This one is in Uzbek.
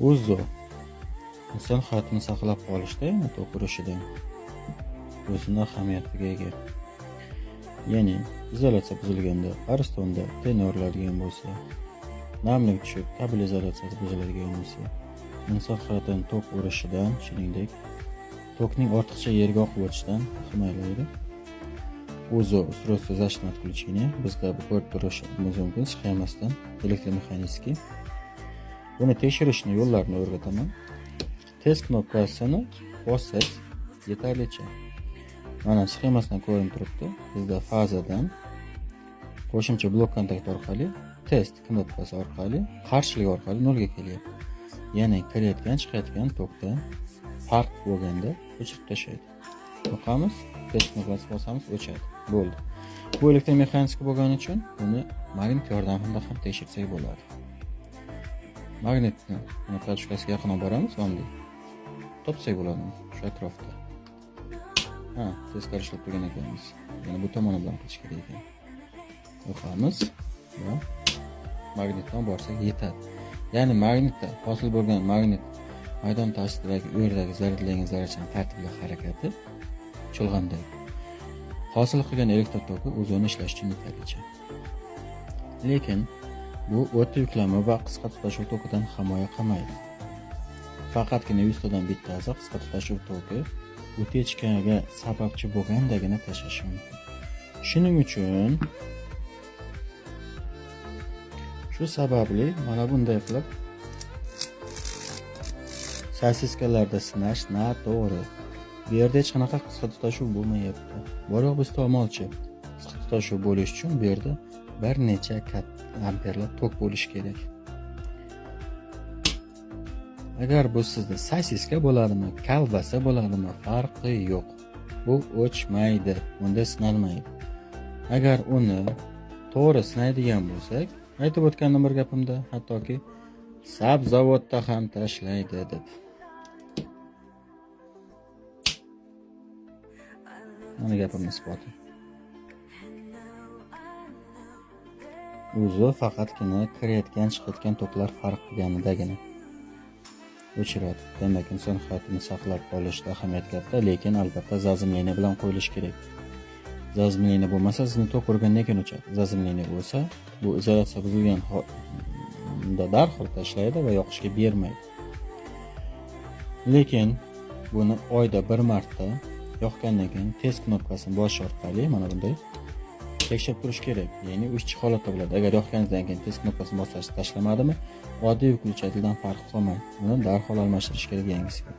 УЗО inson hayotini saqlab qolishda, ya'ni tok urishidan o'zini ahamiyatiga ega. Ya'ni izolyatsiya buzilganda, aristonda ten yoriladigan bo'lsa, namlik tushib, kabel izolyatsiyasi buziladigan bo'lsa, inson hayotini tok urishidan, shuningdek, tokning ortiqcha yerga oqib o'tishidan himoyalaydi. УЗО устройство защитного отключения bizda bu ko'rib turishimiz mumkin sxemasidan электромеханический. Buni tekshirishni yo'llarini o'rgataman. Test knopkasini bossangiz yetarlicha. Mana sxemasidan ko'rinib turibdi. Bizda fazadan qo'shimcha blok kontakt orqali test knopkasi orqali qarshilik orqali nolga kelyapti. Ya'ni kirayotgan, chiqayotgan tokda farq bo'lganda o'chirib tashlaydi. Yoqamiz, test knopkasini bosamiz, o'chadi. Bo'ldi. Bu elektromexanik bo'lgani uchun buni magnit yordamida ham tekshirsak bo'ladi. Magnitni mana katushkasiga yaqin olib boramiz, bunday. Topsak bo'ladi shu atrofda. Ha, teskari ishlab turgan ekanmiz. Yana bu tomoni bilan qilish kerak ekan. Yoqamiz va magnitni olib borsak yetadi. Ya'ni magnitda hosil bo'lgan magnit maydon ta'siridagi u yerdagi zaryadlangan zarrachaning tartibli harakati chulg'amdagi hosil qilgan elektr toki o'zini ishlash uchun yetarlicha. Lekin bu o'ta yuklama va qisqa tutashuv tokidan himoya qilmaydi. Faqatgina 100 tadan bittasi qisqa tutashuv toki утечка ga sababchi bo'lgandagina tashlashi mumkin. Shuning uchun shu sababli mana bunday qilib sosiskalarda sinash noto'g'ri. Bu yerda hech qanaqa qisqa tutashuv bo'lmayapti. Bor yo'q iste'molchi qisqa tutashuv bo'lishi uchun bu yerda bir necha amperlar tok bo'lishi kerak. Agar bu sizda sosiska bo'ladimi, kolbasa bo'ladimi, farqi yo'q. Bu o'chmaydi, bunda sinalmaydi. Agar uni to'g'ri sinaydigan bo'lsak, aytib o'tgandim bir gapimda, hattoki sabzavotda ham tashlaydi deb. Mana gapimni isboti. O'zi faqatgina kirayotgan, chiqayotgan toklar farq qilganidagina o'chiradi. Demak, inson hayotini saqlab qolishda ahamiyat katta, lekin albatta заземление bilan qo'yilishi kerak. Заземление bo'lmasa, sizni tok urgandan keyin o'chadi. Заземление bo'lsa, bu izolyatsiya buzilgan darhol tashlaydi va yoqishga bermaydi. Lekin buni oyda bir marta yoqqandan keyin test knopkasini bosish orqali mana bunday tekshirib turish kerak. Ya'ni ishchi holatda bo'ladi. Agar yoqqaningizdan keyin test knopkasini bossangiz tashlamadimi, oddiy выключатель dan farq qolmaydi. Uni darhol almashtirish kerak yangisiga.